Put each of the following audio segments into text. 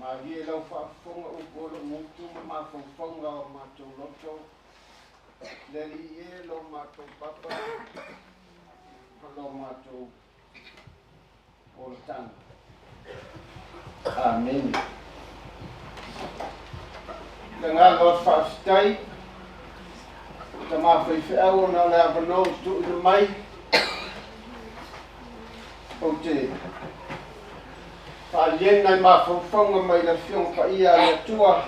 Malie lau faafofoga upu o lou gutu ma mafaufauga o matou loto, le Alii e lo matou Papa ma lo matou olataga. Amene. Le agaga o le faafetai, Tama faifeau ona o le avanoa ua tuuina mai, ou te faaliaina i mafaufauga mai le Afioga Paia a le Atua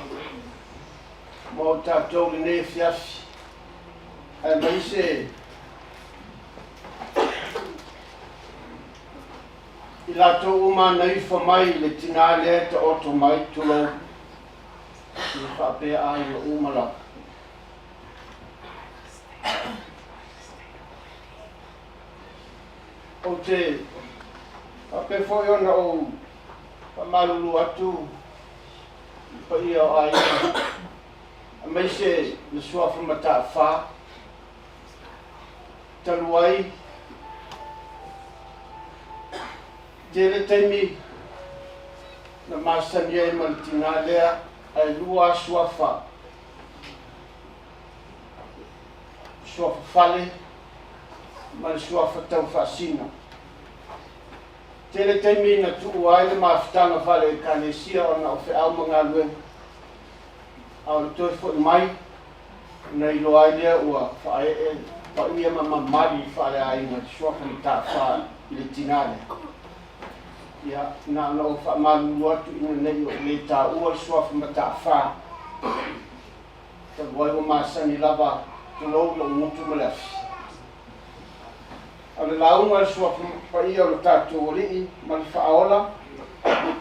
mo tatou lenei afiafi, aemaise i latou uma na ifo mai i le tinā lea e taoto mai, tulou, ia faapea aiga uma lava. Ou te faapea foi ona ou faamalulu atu i le paia o aiga, aemaise le suafa mataafa, talu ai tele taimi na masani ai ma le tinā lea, ae lua suafa, suafa fale ma le suafa taufaasina. Tele taimi na tuua ai le mafutaga faale-Ekalesia ona o feau ma galuega, a o le toe foi mai, ona iloa ai lea ua faaee paia ma mamali faaleaiga i le suafa mataafa i le tinā lea. Ia, na ona ou faamalulu atu ina ne i ou le taua le suafa mataafa, talu ai ua masani lava, tulou lou gutu ma le afi. A o le lauga a le suafa paia o le tatou Alii ma le Faaola,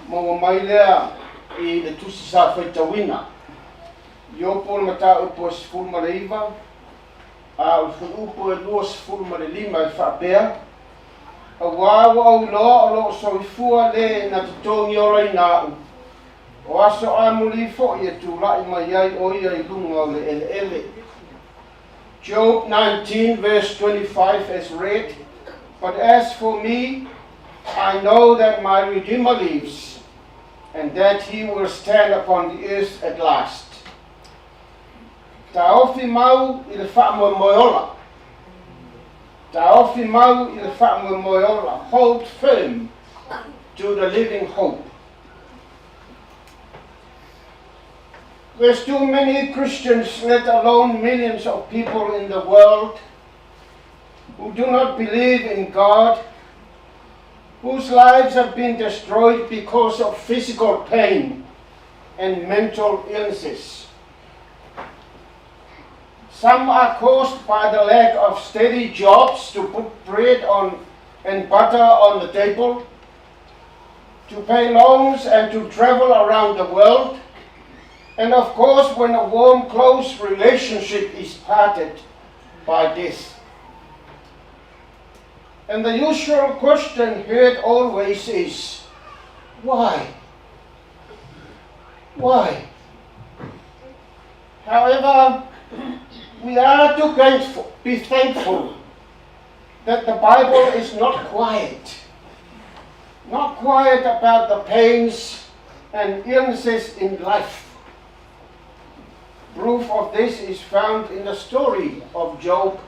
maua mai lea i le tusi sa faitauina. Iopo le mataupu e 19, a o le fuaiupu e 25 e faapea, Auā ua ou iloa o lo o soifua le na totogiolaina au, o aso amuli foi e tulai mai ai o ia i luga o le eleele. Job 19 verse 25 as read, But as for me, I know that my Redeemer lives, and that he will stand upon the earth at last. Taofi mau i le faamoemoe ola. Taofi mau i le faamoemoe ola. Hold firm to the living hope. There's too many Christians, let alone millions of people in the world, who do not believe in God, whose lives have been destroyed because of physical pain and mental illnesses. Some are caused by the lack of steady jobs to put bread on and butter on the table, to pay loans and to travel around the world. And of course, when a warm, close relationship is parted by death. And the usual question heard always is, why? Why? However, we are to thankful, be thankful that the Bible is not quiet. Not quiet about the pains and illnesses in life. Proof of this is found in the story of Job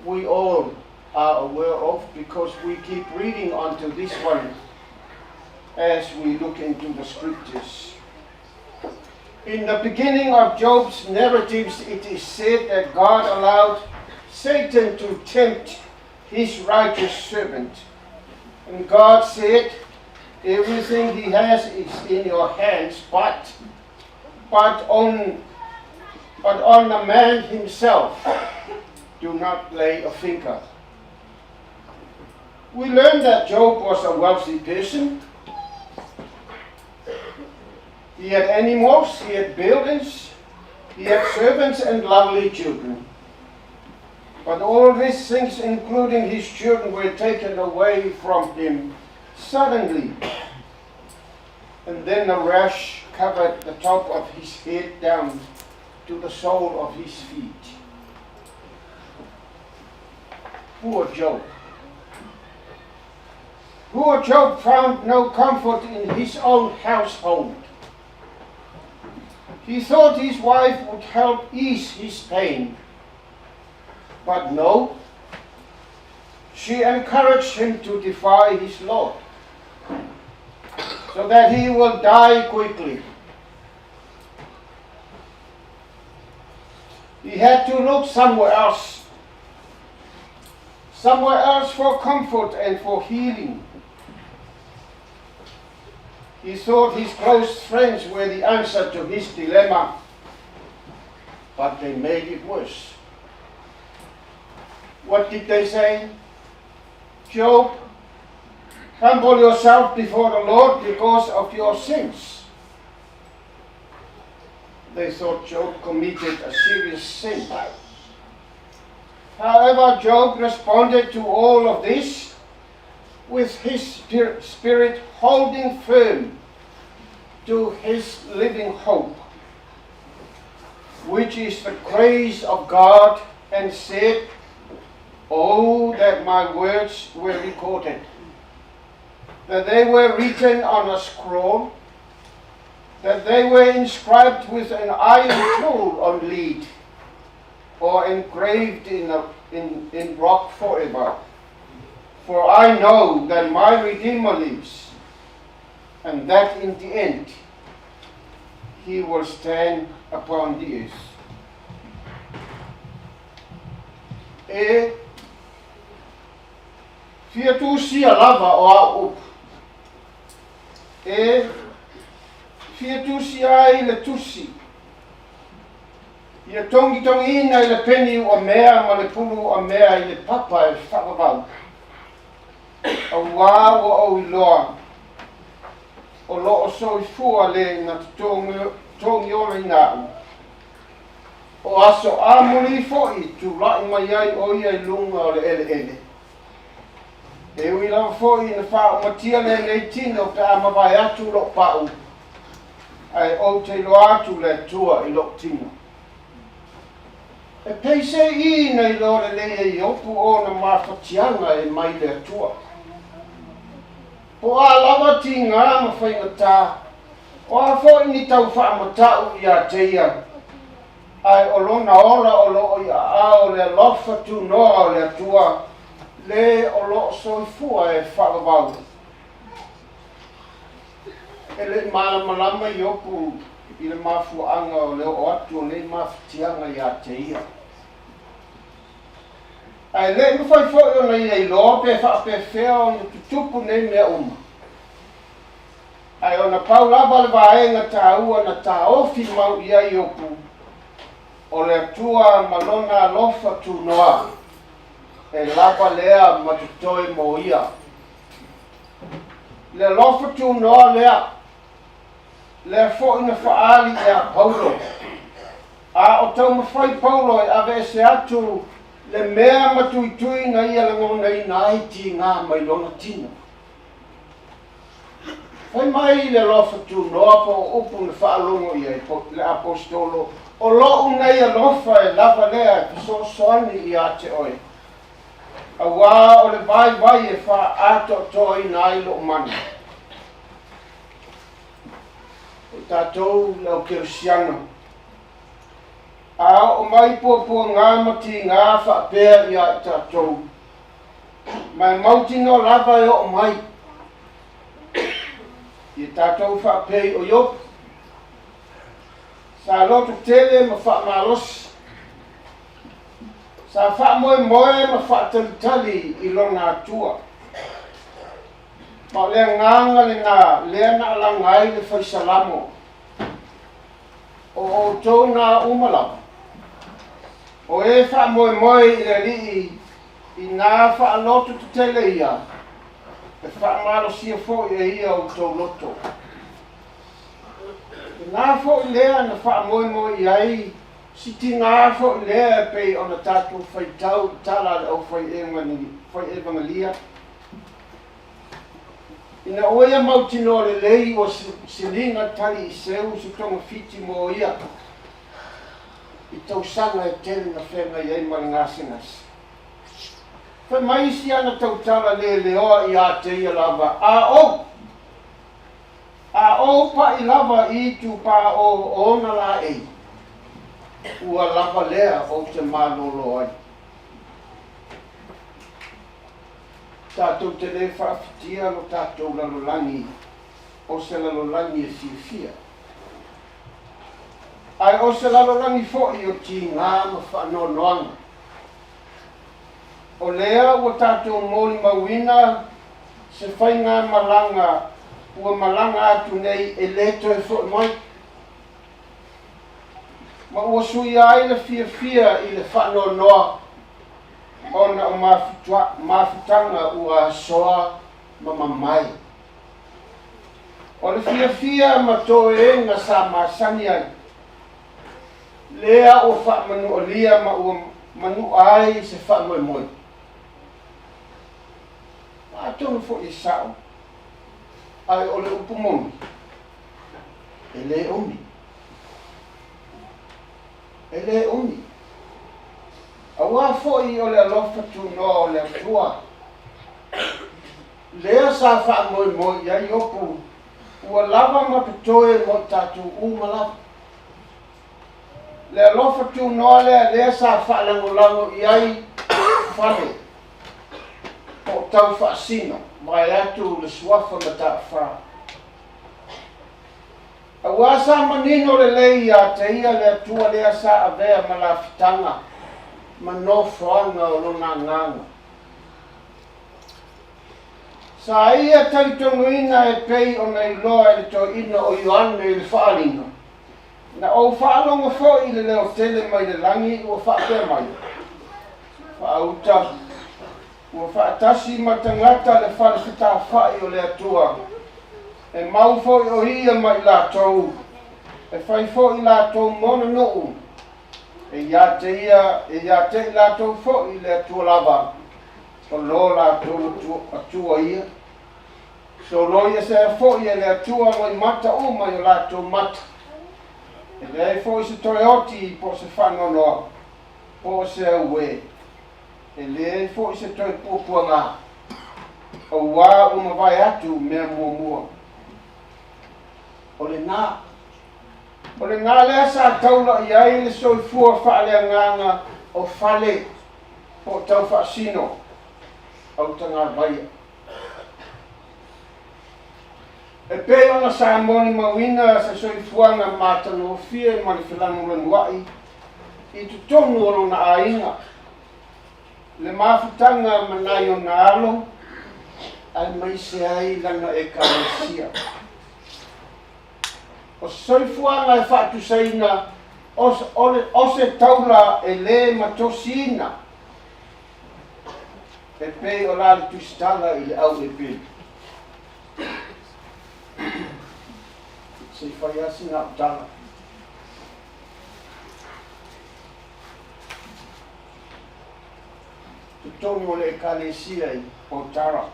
we all are aware of because we keep reading onto this one as we look into the scriptures. In the beginning of Job's narratives, it is said that God allowed Satan to tempt his righteous servant. And God said, everything he has is in your hands, but on the man himself do not lay a finger. We learn that Job was a wealthy person. He had animals, he had buildings, he had servants and lovely children. But all these things, including his children, were taken away from him suddenly. And then a rash covered the top of his head down to the sole of his feet. Poor Job. Poor Job found no comfort in his own household. He thought his wife would help ease his pain. But no, she encouraged him to defy his Lord so that he will die quickly. He had to look somewhere else, somewhere else for comfort and for healing. He thought his close friends were the answer to his dilemma, but they made it worse. What did they say? Job, humble yourself before the Lord because of your sins. They thought Job committed a serious sin. However, Job responded to all of this with his spirit holding firm to his living hope, which is the grace of God, and said, Oh, that my words were recorded, that they were written on a scroll, that they were inscribed with an iron tool on lead, or engraved in, a, in, in rock forever. For I know that my Redeemer lives, and that in the end he will stand upon the earth. E fia tusia lava o au upu. E fia tusi ai le tusi. Ia togitogiina i le peni uamea ma le pulu uamea i le papa e faavavau, auā ua ou iloa, o lo o soifua le na te togiolaina a'u. O aso amuli fo'i tula'i mai ai o ia i luga o le eleele. E ui lava foi ina faaumatia lenei tino pe a mavae atu lou pa'u, ae ou te iloa atu le Atua i lou tino. E peiseī na iloa lelei e Iopu ona mafatiaga e mai le Atua. Po o a lava tigā ma faigata, o a foi ni tau faamata'u iā te ia, ae o lona ola o lo o i aao o le alofa tunoa o le Atua, le o lo o soifua e faavavau. E le i malamalama Iopu i le mafuaaga o le oo atu o nei mafatiaga iā te ia. Ae le i mafai foi ona ia iloa pe faapefea ona tutupu nei mea uma. Ae ona pau lava le vaega taua na taofi mau i ai Iopu, o le Atua ma Lona alofa tunoa, e lava lea ma totoe mo ia. Le alofa tunoa lea, lea foi na faaali iā Paulo. A o taumafai Paulo e aveese atu le mea matuitui na ia lagonaina ai tigā mai lona tino. Fai mai le alofa tunoa po o upu na faalogo i ai le Aposetolo, O loʻu nei alofa e lava lea e fesoasoani iā te oe, auā o le vaivai e faaatoatoaina ai loʻu mana. O tatou le au Kerisiano, a oo mai puapuagā ma tigā faapea iā i tatou, Ma e mautinoa lava e oo mai ia tatou faapei o Iopu, sa loto tele ma faamalosi, sa faamoemoe ma faatalitali i lona Atua. Ma o le agaga lenā lea na alaga ai le fai Salamo, O outou nā uma lava, o e faamoemoe i le Alii Inā faaloto tetele ia, e faamalosia foi e ia outou loto. Inā foi lea na faamoemoe i ai si tigā foi lea e pei ona tatou faitau i tala a le aufai-evangelia. Ina ua ia mautinoa lelei ua siliga tali i seu se togafiti mo ia i tausaga e tele na feagai ai ma le gasegase. Fai mai si ana tautala leleoa iā te ia lava, A ou! A ou paʻi lava i itupa o ona laei, ua lava lea ou te malōlō ai. Tatou te lē faafitia lo tatou lalolagi o se lalolagi e fiafia, ae o se lalolagi foʻi o tigā ma faanoanoaga. O lea ua tatou molimauina se faigamalaga ua malaga atu nei e lē toe foʻi mai, ma ua suia ai le fiafia i le faanoanoa ona o mafutaga ua asoa ma mamae. O le fiafia ma toega sa masani ai, lea ua faamanualia ma ua manua ai se faamoemoe. Atonu foi e sao, ae o le upu moni, e lē umi. E lē umi. Auā foi o le alofa tunoa o le Atua, lea sa faamoemoe i ai Iopu, ua lava ma totoe mo i tatou uma lava. Le alofa tunoa lea, lea sa faalagolago i ai fale po o tau faasino, vaeatu le suafa mataafa. Auā sa manino lelei iā te ia le Atua lea sa avea ma lafitaga ma nofoaga o lona agaga. Sa ia talitonuina e pei ona iloa e le toeaina o Ioane i le faaaliga, Na ou faalogo foi i le leo tele mai le lagi ua faapea mai, Faauta, ua faatasi ma tagata le fale fetafai o le Atua, e mau foi o Ia ma i latou, e fai foi latou mona nuu, e ia te ia, e ia te i latou foi le Atua lava, o lo latou Atua ia. Soloi ese foi e le Atua loimata uma i o latou mata. E leai foi se toe oti po o se faanoanoa, po o se auē, e leai foi se toe puapuagā, auā ua mavae atu mea muamua. O lenā, o lenā lea sa taula i ai le soifua faaleagaga o fale po o taufaasino autagavaia. E pei ona sa molimauina se soifuaga matagofie ma le felanulanuai i totonu o lona aiga, le mafutaga ma nai ona alo, aemaise ai lana Ekalesia. O se soifuaga e faatusaina o se taula e lē matosiina E pei o la le tusitala i le au Ebelu. Se i fai lava sina au tala. Totonu o le Ekalesia i Otara,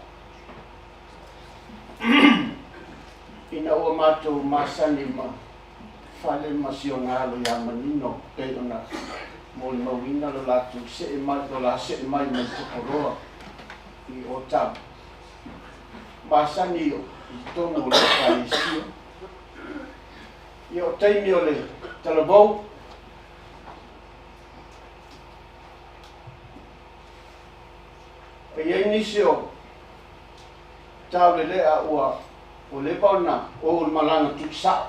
ina ua matou masani ma Fale ma si ona alo iā Manino pei ona molimauina lo latou see mai, lo la see mai mai Tokoloa i Otago. Masani o i totonu o le Ekalesia. Ia o taimi o le talavou, e i ai nisi o taulelea ua Ua leva ona ou le malaga tuusao,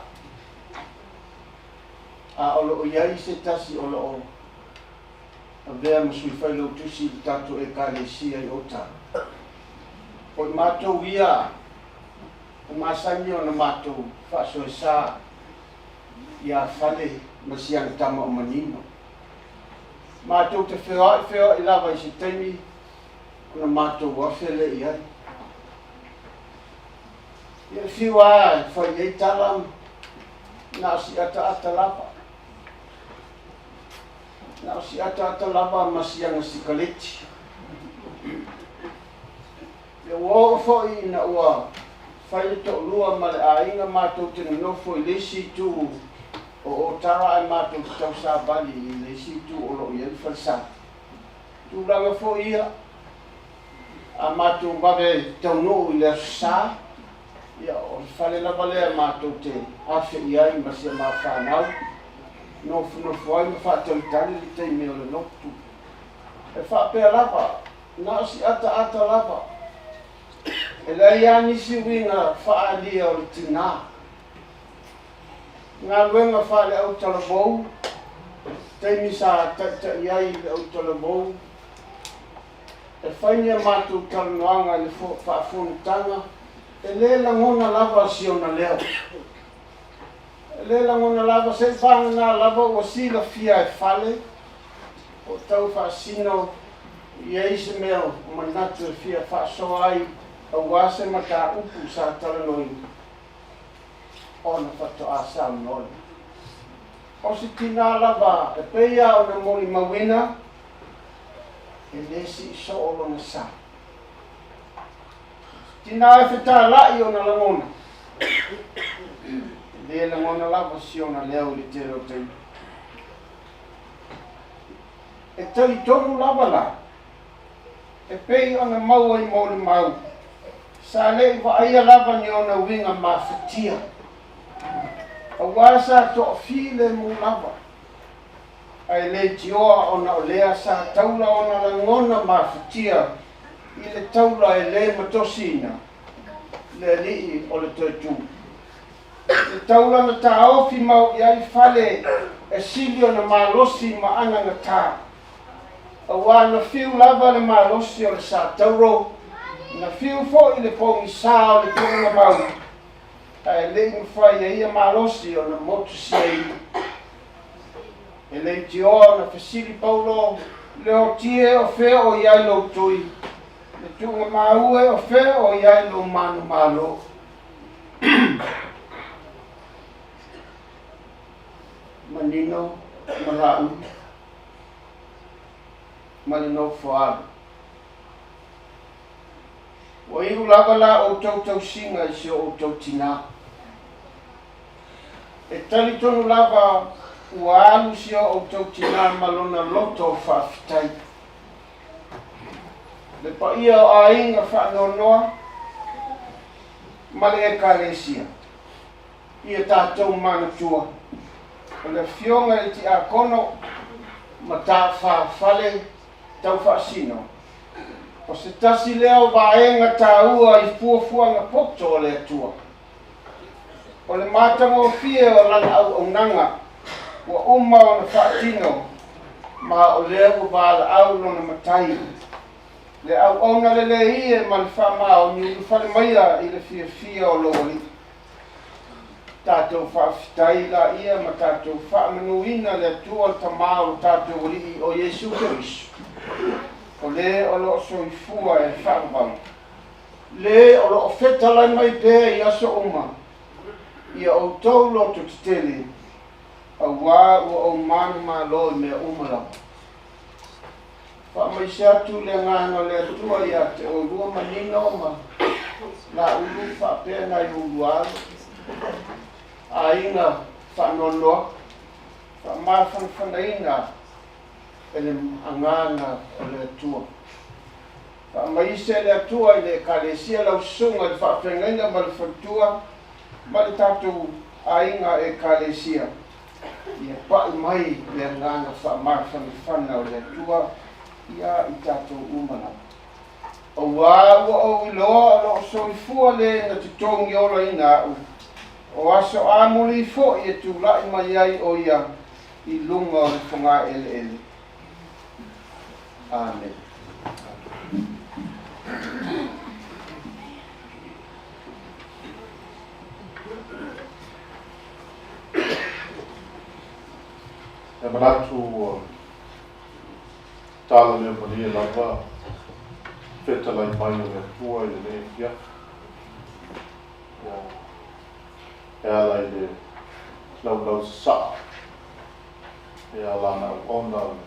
a o lo o i ai se tasi o lo o avea ma sui failautusi i le tatou Ekalesia i Otago. O i matou ia e masani ona matou faasoesa iā Fale ma si ana tama o Manino. Matou te feoai feoai lava i se taimi ona matou afe lea i ai. Ia e fiu lava e fai i ai tala na o si ataata lava. Na o si ataata lava ma si ana sikaleti. Ia ua oo foi ina ua fai le toalua ma le aiga matou te nonofo i le isi itu o Otara ae matou te tausavali i le isi itu o lo o i ai le falesa. Tulaga foi ia. A matou vave taunuu i le Aso Sa, ia o le fale lava lea matou te afe i ai ma si a ma fanau, nofonofo ai ma faatalitali le taimi o le lotu. E faapea lava, na o si ataata lava, e leai lava nisi uiga faaalia o le tinā. Galuega faale-autalavou, taimi sa taitai ai i le autalavou, e fai ni a matou talanoaga i le faafonotaga, e le lagona lava si ona leo. E le lagona lava, seiavagana lava ua silafia e fale, o tau faasino i ai se mea o manatu e fia faasoa ai aua se mataupu sa talanoaina, ona faatoa saunoa lea. O se tinā lava e pei lava ona molimauina, e le sii soo lona sa. O se tinā e fetalai ona lagona, e le lagona lava si ona leo i le tele o taimi. E talitonu lava la, e pei ona maua i molimau, sa le i vaaia lava ni ona uiga mafatia, aua sa toafilemu lava, ae leitioa ona o lea sa taula ona lagona mafatia i le taula e le matosiina le alii o le Toetū. Le taula na taofi mau i ai fale e sili ona malosi ma anagata, aua na fiu lava le malosi o le sa tauro, na fiu foi le pogisa o le tuugamau, ae le i mafai e ia malosi ona motusiaina. E leitioa ona fesili Paulo, Leotie o fea o i ai lou tui? Le tuugamau e o fea o i ai lou manumalo? Manino ma Laauli ma le nofo alo. Ua iu lava la outou tausiga i si o outou tinā. E talitonu lava ua alu si o outou tinā ma lona loto faafetai. Le paia o aiga faanoanoa ma le Ekalesia, ia tatou manatua, o le Afioga i le Tiakono ma Tafafale Taufaasino, o se tasi lea o vaega taua i fuafuaga poto a le Atua. O le matagofie o lana auaunaga ua uma ona faatino, ma o lea ua valaau lona Matai, le auauna lelei e ma le faamaoni ulufale maia i le fiafia o lou Alii. Tatou faafetai laia ma tatou faamanuina le Atua le Tama o lo tatou Alii o Iesu Keriso, o le o lo o soifua e faavavau, le o lo o fetalai mai pea i aso uma, ia outou loto tetele, auā ua ou manumalo i mea uma lava. Faamaise atu le agaga o le Atua ia te oulua Manino ma Laulu faapea nai oulua alo, aiga faanoanoa, faamafanafanaina e le agaga o le Atua. Faamaise le Atua i le Ekalesia lau susuga i le faafeagaiga ma le faletua ma le tatou aiga Ekalesia. Ia pai mai le agaga faamafanafana o le Atua ia i tatou uma lava. Auā ua ou iloa o lo o soifua le na totogi olaina au, o aso amuli foi e tulai mai ai o ia i luga o le fogaeleele. Amene. E manatu ua tala lea malie lava fetalai mai o le Atua i lenei afiafi. Ia, e ala i le laulau sasaa, e ala ana auauna.